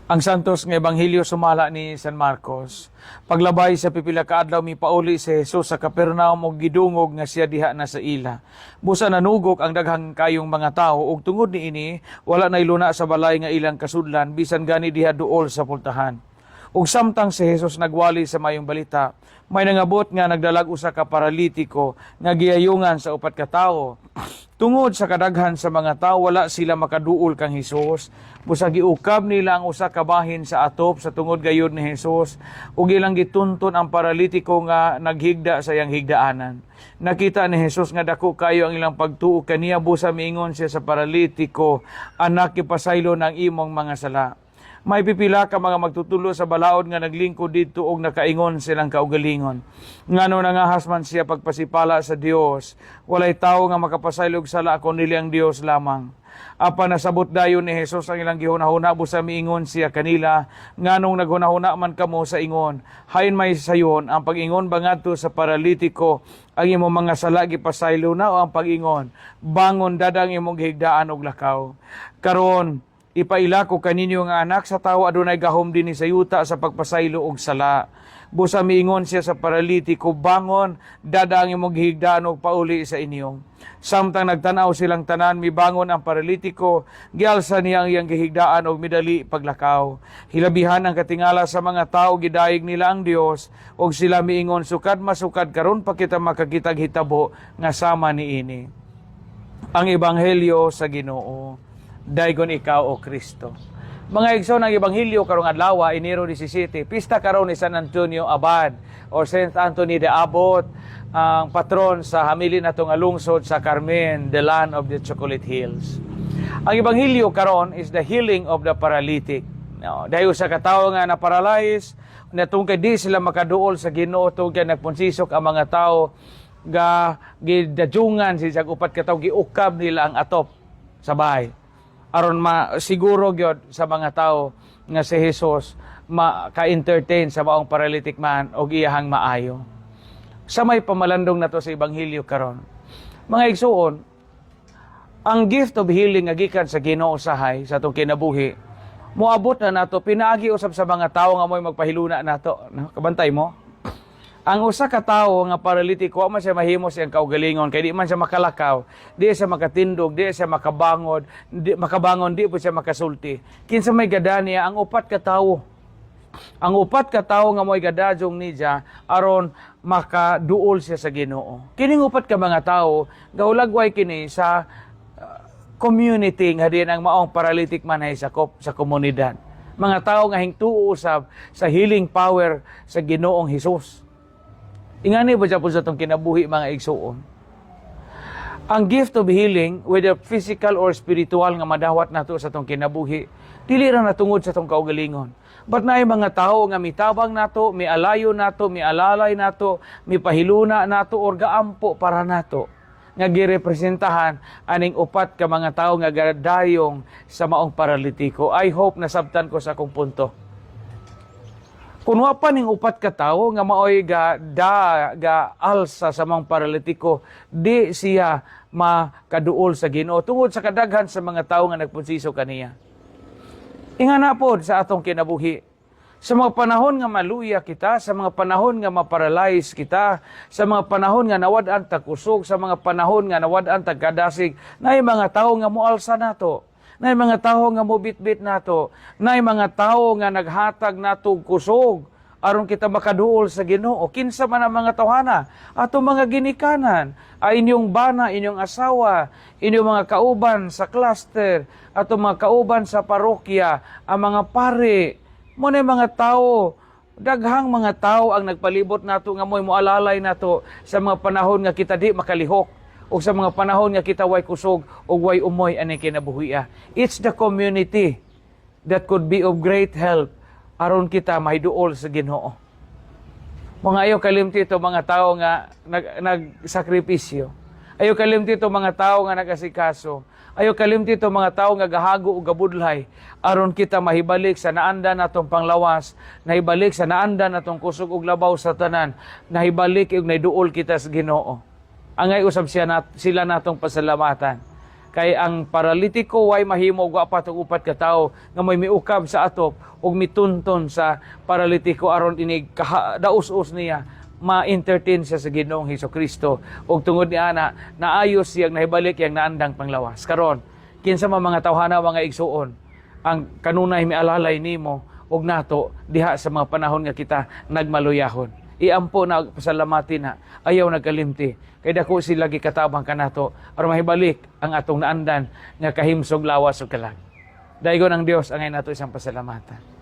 Ang Santos nga Ebanghelyo sumala ni San Marcos. Paglabay sa pipila ka adlaw, mipauli si Jesus sa Capernaum ug gidungog nga siya diha na sa ila. Busa nanugok ang daghang kayong mga tawo ug tungod niini wala nay luna sa balay nga ilang kasudlan, bisan gani diha duol sa pultahan. Ug samtang si Jesus nagwali sa mayong balita, may nangabot nga nagdalag usa ka paralitiko nga giyayungan sa upat ka tawo. Tungod sa kadaghan sa mga tao, wala sila makaduol kang Hesus. Busa giukab nila ang usa ka bahin sa atop sa tungod gayud ni Hesus ug ilang gitunton ang paralitiko nga naghigda sa iyang higdaanan. Nakita ni Hesus nga dako kayo ang ilang pagtuo kaniya, busa miingon siya sa paralitiko, "Anak, ipasaylo ng imong mga sala." May pipila ka mga magtutulo sa balaod nga naglingkod didto og nakaingon silang kaugalingon, "Ngano nangahas man siya pagpasipala sa Dios? Walay tawo nga makapasaylo og sala kun dili ang Dios lamang." Apan nasabot dayon ni Jesus ang ilang gihunahuna, busa miingon siya kanila, "Nganong naghunahuna man kamo sa ingon? Hain may sayon, ang pag-ingon ba ngadto sa paralitiko, 'Ang imong mga sala gipasaylo na,' o ang pag-ingon, 'Bangon, dad-a ang imong gihigdaan og lakaw'? Karon ipaila ko kaninyo nga Anak sa Tawo adunay gahom dinhi sa yuta sa pagpasaylo og sala." Busa miingon siya sa paralitiko, "Bangon, dad-a ang imong gihigdaan og pauli sa inyo." Samtang nagtan-aw silang tanan, mibangon ang paralitiko, gialsa niya ang iyang gihigdaan og midali paglakaw. Hilabihan ang katingala sa mga tao, gidayeg nila ang Dios og sila miingon, "Sukad masukad karon pa kita makakitag hitabo nga sama niini." Ang Ebanghelyo sa Ginoo. Daygon ikaw, O Kristo. Mga igsoon, ang Ebanghelyo karong adlaw, Enero 17, pista karon ni San Antonio Abad or Saint Anthony the Abbot, ang patron sa hamili natong lungsod sa Carmen, the land of the Chocolate Hills. Ang Ebanghelyo karon is the healing of the paralytic. No, dahil sa katawo nga na-paralyze, na tungkay di sila makaduol sa Ginoo tungkay nagpunsisok ang mga tao, ga gidajungan si sa upat ka tawo, giukab nila ang atop sa bahay aron ma siguro gyud sa mga tao nga si Jesus maka-entertain sa maong paralytic man og iyahang maayo. Sa may pamalandong nato sa ebanghelyo karon, mga igsuon, ang gift of healing nga gikan sa Ginoo sahay sa atong kinabuhi moabot na nato pinaagi usab sa mga tawo nga mo'y magpahiluna nato, no? Kabantay mo? Ang usa ka tawo nga paralitiko, wa man siya mahimo siyang kaugalingon kay di man siya makalakaw, di siya makatindog, di siya makabangon, di makabangon, di po siya makasulti. Kinsa may gada niya? Ang upat ka tawo. Ang upat ka tawo nga mo'y gadajong niya aron makaduol siya sa Ginoo. Kining upat ka mga tawo gahulagway kini sa community nga diin ang maong paralytic man ay sakop sa komunidad. Mga tao nga hingtuo usab sa healing power sa Ginoong Hesus. Ingani ba siya po sa itong kinabuhi, mga igsuon? Ang gift of healing, whether physical or spiritual, nga madawat nato sa atong kinabuhi, dili ra natungod sa atong kaugalingon. But naay mga tao nga mitabang nato, mialayo nato, mialalay nato, mipahiluna nato or gaampo para nato nga girepresentahan aning upat ka mga tao nga gadayong sa maong paralitiko. I hope nasabtan ko sa akong punto. Kung wa pa ning upat ka tawo nga maoy ga da ga alsa sa mga paralitiko, di siya makaduol sa Ginoo tungod sa kadaghan sa mga tawo nga nagpunsiso kaniya. Ingana pod sa atong kinabuhi. Sa mga panahon nga maluya kita, sa mga panahon nga maparalyze kita, sa mga panahon nga nawad-an tag kusog, sa mga panahon nga nawad-an tag kadasig, naay mga tawo nga moalsa nato. Naay mga tawo nga mobitbit nato. Naay mga tawo nga naghatag nato og kusog aron kita makaduol sa Ginoo. Kinsa man ang mga tawhana? Ato mga ginikanan, ay inyong bana, inyong asawa, inyong mga kauban sa cluster, ato mga kauban sa parokya, ang mga pare, mo na mga tao, daghang mga tao ang nagpalibot nato nga mo'y moalalay nato sa mga panahon nga kita di makalihok o sa mga panahon nga kita way kusog o way umoy ani kinabuhia. It's the community that could be of great help aron kita mahiduol sa Ginoo. Mga ayaw kalimti ito mga tao nga nagsakripisyo. Ayaw kalimti ito mga tao nga nagasikaso. Ayaw kalimti ito mga tao nga gahago o gabudlay aron kita mahibalik sa naanda natong panglawas, nahibalik sa naanda natong kusog ug labaw sa tanan, nahibalik ug naiduol kita sa Ginoo. Angay usab siya sila natong pasalamatan. Kay ang paralitiko way mahimo og wa pa tong upat ka tawo nga may miukab sa atop ug mitunton sa paralitiko aron inig daos-os niya ma-entertain siya sa Ginoong Hesus Kristo ug tungod ni ana naayos siyang nahibalik iyang naandang panglawas. Karon, kinsa man mga tawhana, mga igsuon, ang kanunay mialalay nimo ug nato diha sa mga panahon nga kita nagmaluyahon? Iampo na, pasalamati na, ayaw nagkalimti kay dako sila gikatabang kanato aron mahibalik ang atong naandan nga kahimsog lawas ug kalag. Daygon ang Dios, angay nato isang pasalamatan.